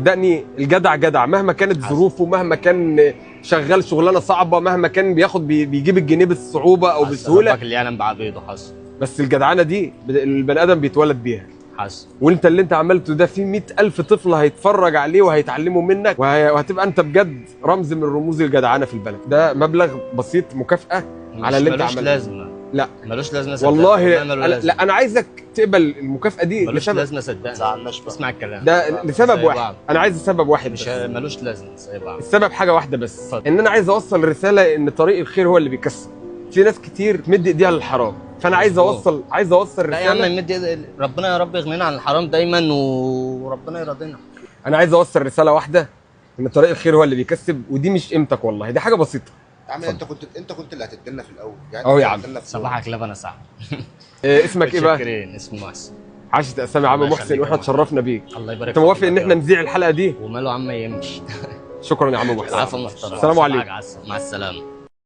صدقني الجدع جدع مهما كانت ظروفه، مهما كان شغال شغلانة صعبة، مهما كان بياخد بيجيب الجنيه بالصعوبه او بسهولة. ربك اللي يعلم بعبيده. حصل. بس الجدعانه دي البني ادم بيتولد بيها. حصل. وانت اللي انت عملته ده في 100,000 طفل هيتفرج عليه وهيتعلموا منك، وهتبقى انت بجد رمز من رموز الجدعانه في البلد. ده مبلغ بسيط، مكافاة على اللي انت ملوش عملته. لازمه. لا ملوش لازمه صدقني. والله ملوش لازمة. لا انا عايزك تقبل المكافاة دي ملوش لسبب لازمه صدقني. زعلناش بقى. اسمع الكلام ده لسبب زي واحد. بعض. انا عايز سبب واحد مش بس. ملوش لازمه زي بعض. السبب حاجة واحدة بس، اتفضل. ان انا عايز اوصل رسالة ان طريق الخير هو اللي بيكسب. في ناس كتير تمد ايديها للحرام، فانا عايز مظبوط. اوصل، عايز اوصل لا يا عم رسالة. مد ربنا يا رب يغنينا عن الحرام دايما وربنا يرضينا. انا عايز اوصل رسالة واحدة، ان طريق الخير هو اللي بيكسب، ودي مش قيمتك والله، دي حاجة بسيطة. يا عم انت كنت اللي هتدينا في الاول يعني. أهو يا أنت عم. هتدينا في صباحك لبن يا صاحبي. إيه اسمك ايه بقى؟ متشكرين. اسمه محسن. عاشت اسامي يا عم الله محسن، يخليك يا واحنا محسن. اتشرفنا بيك. الله يبارك انت موافق فيك ان يا احنا رب. نذيع الحلقة دي؟ وماله عم يمشي. شكرا يا عم محسن. العفو محترم. السلام عليكم. مع السلامة.